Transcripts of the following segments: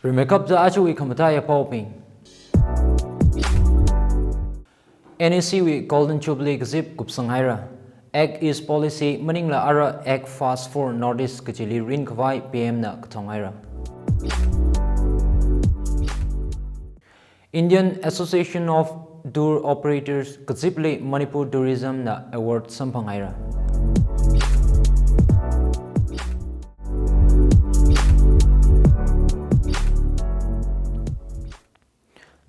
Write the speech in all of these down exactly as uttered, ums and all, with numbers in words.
Rimeikapta ajawui khamataiya paobing. N E C wui Golden Jubilee kazip kupsang haira. Act East Policy maningla ara Act Fast for Northeast kajili rinkhavai P M na kathong haira. Indian Association of Tour Operators kazipli Manipur Tourism na award samphang haira.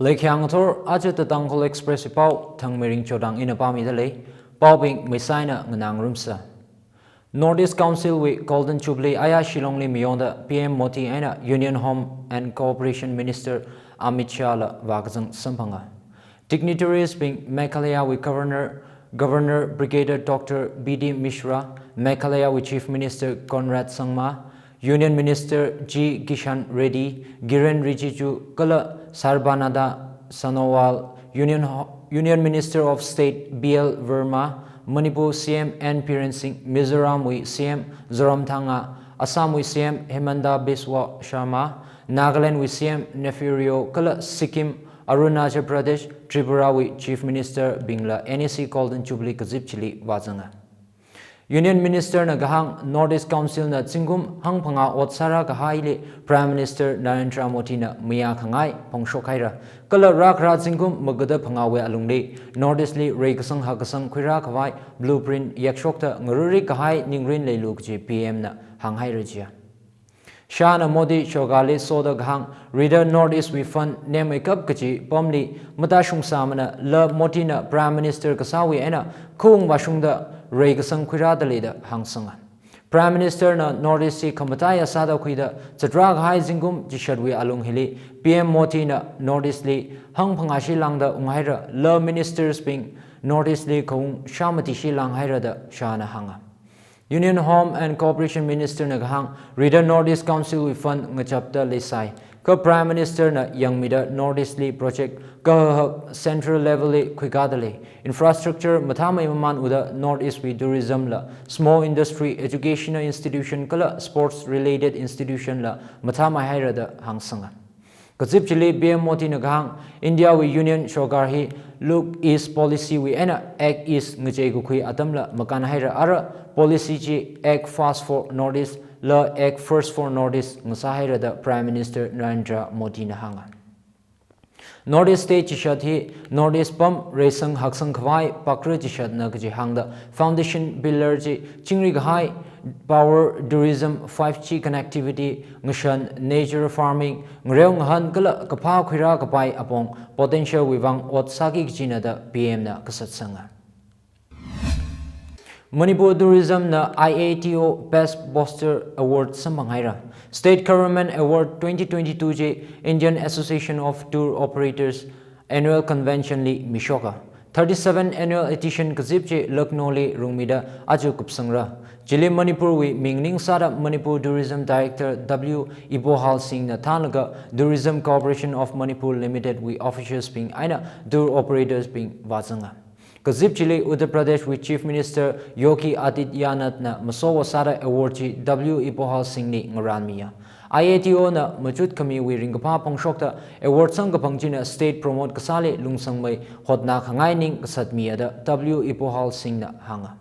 Leikhyang athor aja The Tangkhul Express wui pao Thangmeiring Chodang ina pāmida lei, paobing meisaina nganāngarumsa. North East Council wui Golden Jubilee aya Shillong li mayonda P M Modi eina Union Home and Cooperation Minister Amit Shah la vākazang samphanga. Dignitaries bing Meghalaya wui Governor, Governor Brigadier Doctor B D Mishra, Meghalaya wui Chief Minister Conrad Sangma, Union Minister G Kishan Reddy, Kiren Rijiju kala Sarbananda Sonowal, Union Ho-, Union Minister of State B L Verma, Manipur C M N Biren Singh, Mizoram wui C M Zoramthanga, Assam wui C M Himanta Biswa Sarma, Nagaland wui C M Neiphiu Rio kala Sikkim, Arunachal Pradesh, Tripura wui Chief Minister bingla N E C Golden Jubilee kazip chili vāzanga. Union Minister na kahāng North East Council na zingkum hangphangā ot sāra kahaili Prime Minister Narendra Modi na mayā khangai phongshok haira. Kala rākhara zingkum magada phangāwui alungli North East li reikasang hakkasang khuirā khavai blueprint yakshokta ngarurik kahai ningrin leilu kaji P M na hānghaira jiya. Shah na Modi sorkarli soda kahāng rida North East wui fund nemeikap kaji pamli matāshungsāmana la Modi na Prime Minister kasāwui eina khaung vāshungda reikasang khuirāda lei da hāngsanga. Prime Minister na North East chi khamataiya sāda khuida zatrā kahai zingkum chishatwui alung hili P M Modi na North East li hangphangāshi lāngda unghaira la Ministers bing North East li khaung shāmatishi lānghaira da Shah na hānga. Union Home and Cooperation Minister na kahāng rida North East Council wui fund ngachapta leisai. Kha Prime Minister na yangmida North East li project kahahak central level li khuikāda lei. Infrastructure mathāmei mamān uda North East wui tourism la small industry, educational institution kala sports related institution la mathāmei haira da hāngsanga. Kazip chili P M Modi na kahāng, India wui Union sorkar hi Look East Policy wui eina Act East ngachei kakhui atamla makān haira ara policy chi Act Fast for North East la Act First for North East ngasā haira da Prime Minister Narendra Modi na hānga. North East state chishat hi North East pam reisang haksang khavai pakra chishatna kaji hāngda foundation pillar chi chingri kahai power, tourism, five G connectivity, ngashan, nature farming, ngareo ngahan kala kaphā khuirā kapai apong potential wui vang ot sāki kajina da P M na kasatsanga. Manipur Tourism na I A T O Best Booster Award samphang haira. State Government Award twenty twenty-two chi Indian Association of Tour Operators Annual Convention li mishoka. Thirty-seven Annual Edition kazip chi Lucknow li rungmida aja kupsangra. Chili Manipur wui ming ningsāda Manipur Tourism Director W Ibohal Singh na thānlaga Tourism Corporation of Manipur Limited wui officials bing eina tour operators bing vāzanga. Kazip chili Uttar Pradesh wui Chief Minister Yogi Adityanath na masowa sāda award chi W Ibohal Singh li ngaranmiya. I A T O na machut khamiwui ringkaphā phongshokta award sangkaphang china state promote kasāli lungsangmei hotnā khangai ning kasatmiya da W Ibohal Singh na hānga.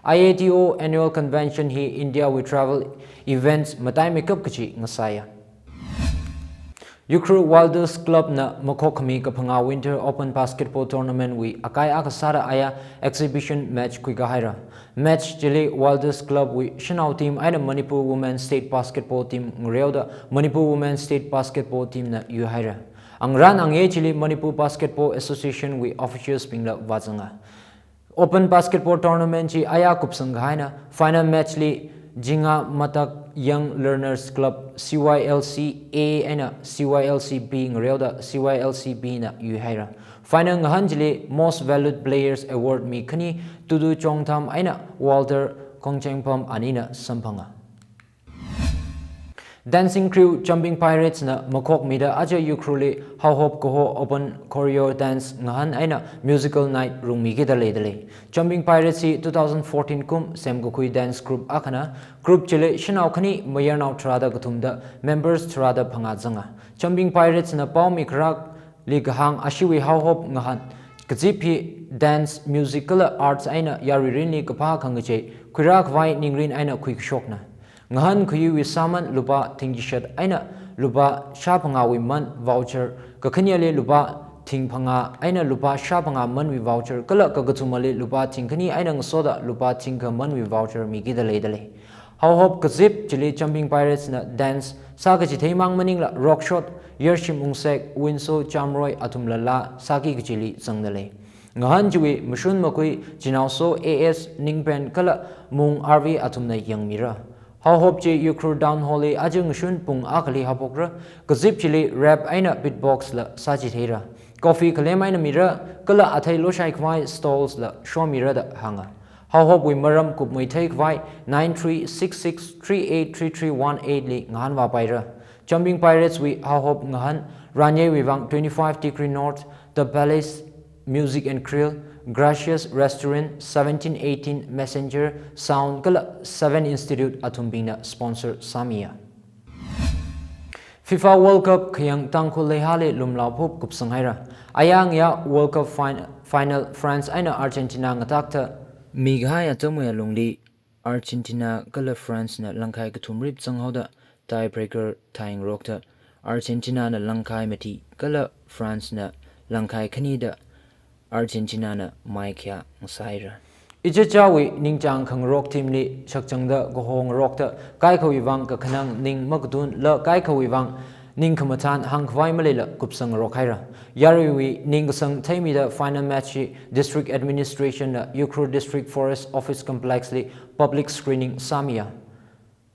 I A T O Annual Convention hi India wui travel events mataimeikap kaji ngasāya. Ukhrul Wilders Club na makhok khami kaphangā Winter Open Basketball Tournament wui akai akha sāda aya exhibition match khuikā haira. Match chili Wilders Club wui shanao team eina Manipur Women State Basketball Team ngareoda Manipur Women State Basketball Team na yuihaira. Angarān angayei chili Manipur Basketball Association wui officials bingla vāzanga. Open Basketball Tournament chi aya kupsang kahaina, final match li Jinga Matak Young Learners Club, C Y L C A eina C Y L C B ngareoda C Y L C B na yuihaira. Final ngahān chili Most Valued Players Award mi khani Tudu Chongtham eina Walter Khongchengpam anina samphanga. Dancing crew Jumping Pirates na makhokmida aja Ukhrulli Hauhop kaho open choreo dance ngahān eina musical night rungmikida leidalei. Jumping Pirates hi two thousand fourteen kum semkakhui dance group akhana. Group chili shanao khani mayarnao tharāda kathumda members tharāda phangā zanga. Jumping Pirates na paomi kharak li kahāng ashiwui Hauhop ngahān kazip hi dance, music kala arts eina yarui rinli kaphā khangachei, khuirākhavai ningrin eina khuikashokna. Ngahān khuiwui sāman lupā thingchishat eina lupā shāphangāwui man voucher, kakhaneli lupā thingphangā eina lupā shāphangā manwui voucher, kala kakathumali lupā thingkhani eina ngasoda lupā thingkha manwui voucher mikida leidalei. Hauhop kazip chili Jumping Pirates na dance sākachitheimang maningla Rockshot, Yarshim Ungsek, Winso Chamroy athumla laa sāki kachili zangdalei. Ngahān chiwui mashun makhui Chinaoso A S, Ningpen kala Mung R V athumna yangmira. Hauhop chi Ukhrul Town Hall li aja ngashun pung akhali haophokra. Kazip chili rap eina beatbox la sāchitheira. Coffee khalem eina mira, kala athei loshai khavai stalls la shomira da hānga. Hauhopwui maram kupmei theikhavai nine three six six three eight three three one eight li ngahānvāpaira. Jumping Pirates wui Hauhop ngahān ranyeiwui vang twenty-five Degree North, The Palace Music and Grill, Gracious Restaurant, seventeen eighteen Messenger Sound kala Seven Institute athumbingna sponsor sāmiya. FIFA World Cup khayang Tangkhul leihāli lumlaophup kupsanghaira. Ayang ya World Cup fin-, final France eina Argentina ngatakta mikahai atamwui alungli Argentina kala France na langkhai kathumrip zanghaoda tiebreaker theingarokta Argentina na langkhai mati kala France na langkhai khanida Argentina na maikhayā ngasaira. Ichichāwui ningchāng khangarok team li shakzangda kahongarokta kaikhawui vang kakhanang ning makatun la kaikhawui vang ning khamathān hāngkhavai maleila kupsangngarok haira. Yaruiwui ningkasang theimida final match hi District Administration na Ukhrul District Forest Office Complex li public screening sāmiya.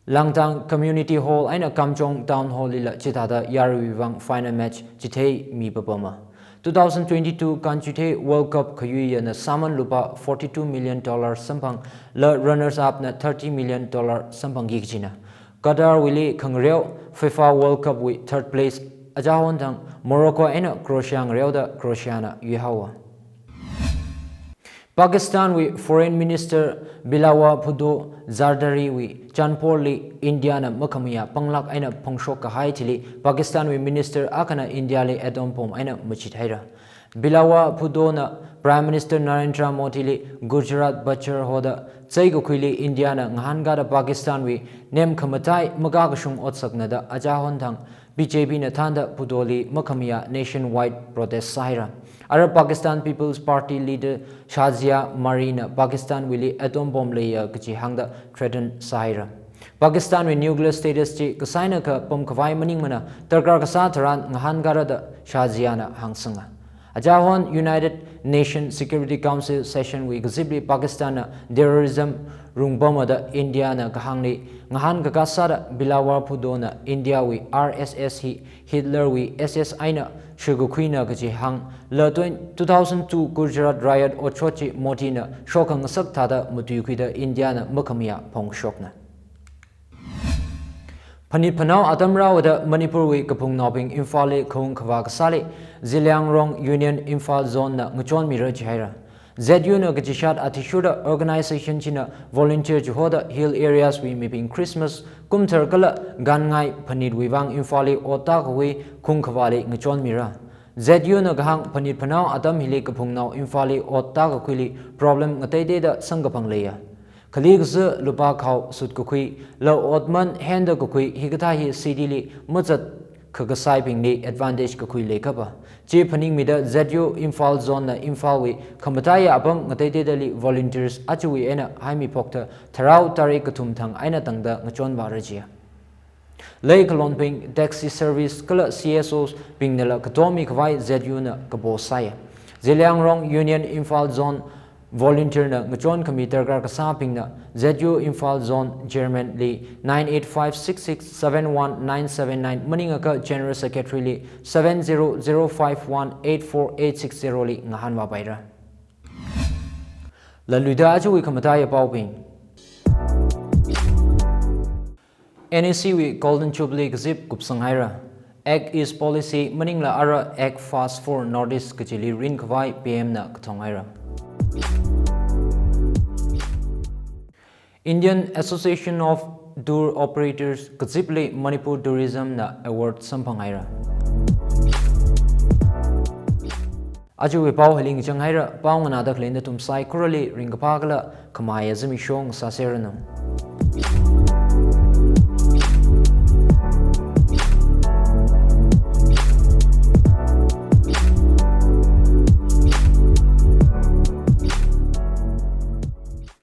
Langtang Community Hall eina Kamjong Town Hall lila chithāda yaruiwui vang final match chitheimi papama. Two thousand twenty-two Kanchithei World Cup khayuiyana sāman lupā forty-two million dollar samphang la runners up na thirty million dollar samphangki kajina. Qatar wuili khangareo FIFA World Cup wui third place ajahon thang Morocco eina Croatia ngareoda Croatia na yuihaowa. Pakistan wui Foreign Minister Bilawal Bhutto Zardari wui chanpor li India na makhamayā panglāk eina phongshok kahai thili Pakistan wui Minister akhana India li atom bomb eina machithaira. Bilawal Bhutto na Prime Minister Narendra Modi li Gujarat Bachar hoda cheikakhuili India na ngahānkada Pakistan wui nem khamatai makakashung otsakna da ajahon thang B J P na thānda Bhutto li makhamayā nationwide protest sāhaira. Ara Pakistan People's Party leader Shazia Mari na Pakistan wuili atom bomb leiya kaji hāngda threaten sāhaira. Pakistan wui nuclear status chi kasaina kapam khavai maningmana darkar kasā tharan ngahānkara da Shazia na hāngsanga. Ajahon United Nations Security Council session wui kazipli Pakistan na terrorism rungpamada India na kahāngli ngahānkakā sāda Bilawal Bhutto na India wui R S S hi Hitler wui S S eina shakakhuina kaji hāng la twen-, two thousand two Gujarat riot otshot chi Modi na shokhangasak thāda matuikhuida India na makhamayā phongshokna. Phanit phanao atam rāhaoda Manipur wui kaphungnaobing Imphal li khaung khavā kasāli Zeliangrong Union Imphal Zone na ngachonmira jihaira. Z U na kachishat athishurda organization china volunteer chihoda hill areas wui mibing Christmas, kumthar kala ganngai phanit wuivang Imphal li ot tākakhui khaung khavāli ngachonmira. Z U na kahāng phanit phanao atam hili kaphungnao Imphal li ot tākakhuili problem ngateiteida samkaphang leiya. Khali kaza lupā khao sutkakhui, la otman henda kakhui hikathā hi city li mazat khakasaibingli advantage kakhui leikapa. Chi phaningmida Z U Imphal Zone na Imphal wui khamataiya apam ngateiteidali volunteers achuwui eina haimiphokta tharao tarik kathum thang eina tangda ngachonvāra jiya. Lei kalonbing, taxi service kala C S Os bingnala katomi khavai Z U na kapo sāya. Zeliangrong Union Imphal Zone volunteer na ngachonkhami darkar kasābingna Z U Imphal Zone Chairman li nine eight five six six seven one nine seven nine maningakha General Secretary li seven zero zero five one eight four eight six zero li ngahānvāpaira. Laluida achuwui khamataiya paobing. N E C wui Golden Jubilee kazip kupsang haira. Act East Policy maningla ara Act Fast for Northeast kachili ringkhavai P M na kathong haira. Indian Association of Tour Operators kazipli Manipur Tourism na award samphang haira. Ajawui pao hili ngachang haira, pao nganāda khalei nathum saikorali ringkaphā kala khamahaiya zimiksho sāseranu.